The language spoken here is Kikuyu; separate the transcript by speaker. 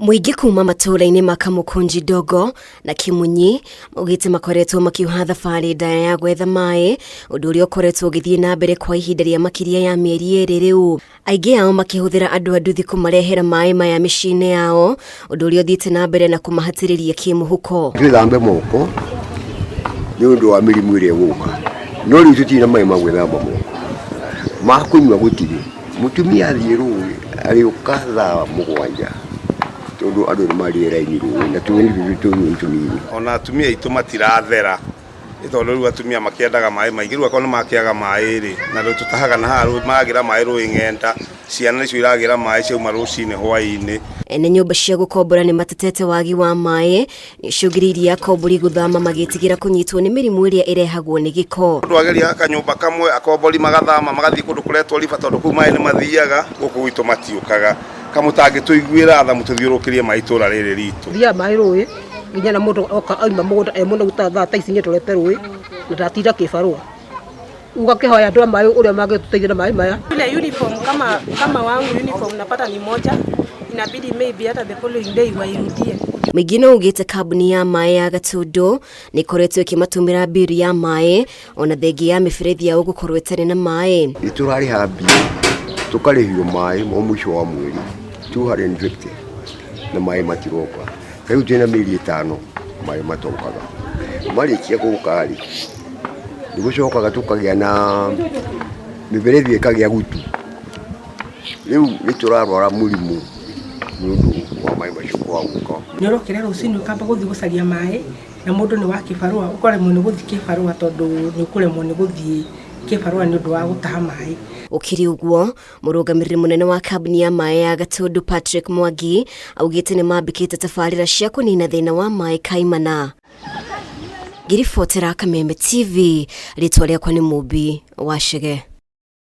Speaker 1: Mũingĩ kuma matũũra-inĩ ma Kamũkũnji Ndogo na Kĩmunyi maugĩte makoretwo makiuha thabarĩ ndaya ya gwetha maĩ, ũndũ ũrĩa ũkoretwo ũgĩthiĩ na mbere kwa ihinda rĩa makĩria ya mĩeri ĩrĩ rĩu. Aingĩ ao makĩhũthĩra andũ a nduthi kũmarehera maĩ maya mĩciĩ-inĩ yao, ũndũ ũrĩa ũthiĩte na mbere na kũmahatĩrĩria kĩmũhuko.
Speaker 2: Twĩthambe moko nĩ ũndũ wa mĩrimũ ĩrĩa ĩgũka, no rĩu tũtirĩ na maĩ ma gwĩthamba moko, ma kũnyua gũtirĩ. Mũtumia athiĩ rũĩ arĩũka thaa mũgwanja tondũ andũ nĩ marĩ raini rũĩ na tũrũĩ nĩ tũnini.
Speaker 3: Ona atumia aitũ matirathera nĩ tondũ rĩu atumia makĩendaga maĩ maingĩ, rĩu akorwo nĩ makĩaga maĩ rĩ, na rĩu tũtahaga na haha rũĩ, maragĩra maĩ rũĩ ng'enda, ciana nĩcio iragĩra maĩ ciauma rũcinĩ hwaĩ-inĩ.
Speaker 1: Ene nyũmba cia gũkombora nĩ matetete wagi wa maĩ nĩũcũngĩrĩirie akombori gũthama magĩtigĩra kũnyitwo nĩ mĩrimũ ĩrĩa ĩrehagwo nĩ gĩko.
Speaker 3: Mũndũ ageria kanyũmba kamwe akombori magathama magathiĩ kũndũ kũretwo riba tondũ kũu maĩ nĩ mathiaga, gũkũ gwitũ matiũkaga. Kamũtangĩtũiguĩra tha mũtũthiũrũrũkĩrie maĩ itũra rĩrĩ ritũ.
Speaker 4: Thiaga maĩ rũĩ nginya na mũndũ oka auma mũgũnda e mũnogu ta thaa ta ici nĩndorete rũĩ na ndatinda kĩbarũa. Ũgakĩhoya andũ a maĩ ũrĩa mangĩtũteithia na maĩ maya.
Speaker 5: Ile uniform kama, kama wangu uniform napata ni moja, inabidi maybe hata the following day wairudie.
Speaker 1: Mũingĩ no ugĩte kambuni ya maĩ ya Gatũndũ nĩ ĩkoretwo ĩkĩmatũmĩra mbiru ya maĩ ona thengia ya mĩberethi yao gũkorwo ĩtarĩ na maĩ.
Speaker 2: Nĩ tũrarĩha mbia tũkarĩhio maĩ o mũico wa mweri 250 na maĩ matiroka. Rĩu twĩna mĩeri ĩtano maĩ matokaga. Marĩkia gũka rĩ, nĩ gũcokaga tũkagĩa na mĩberethi ĩkagĩa gutu. Rĩu nĩ tũrarwara mũrimũ nĩ ũndũ wa maĩ macio kwaga gũka.
Speaker 5: Nĩ ũrokĩra rũcinĩ ũkamba gũthiĩ gũcaria maĩ, na mũndũ nĩ wa kĩbarũa, ũkaremwo nĩ gũthiĩ kĩbarũa tondũ nĩ ũkũremwo nĩ gũthiĩ kĩbarũa nĩ ũndũ wa gũtaha maĩ.
Speaker 1: Gũkĩrĩ ũguo, Mũrũgamĩrĩri mũnene wa kambuni ya maĩ ya Gatũndũ Patrick Mwangi augĩte nĩ mambĩkĩte tabarĩra cia kũnina thĩna wa maĩ kaimana. Ngĩribotera Kameme TV, rĩtwa rĩakwa nĩ Mũmbi wa Chege.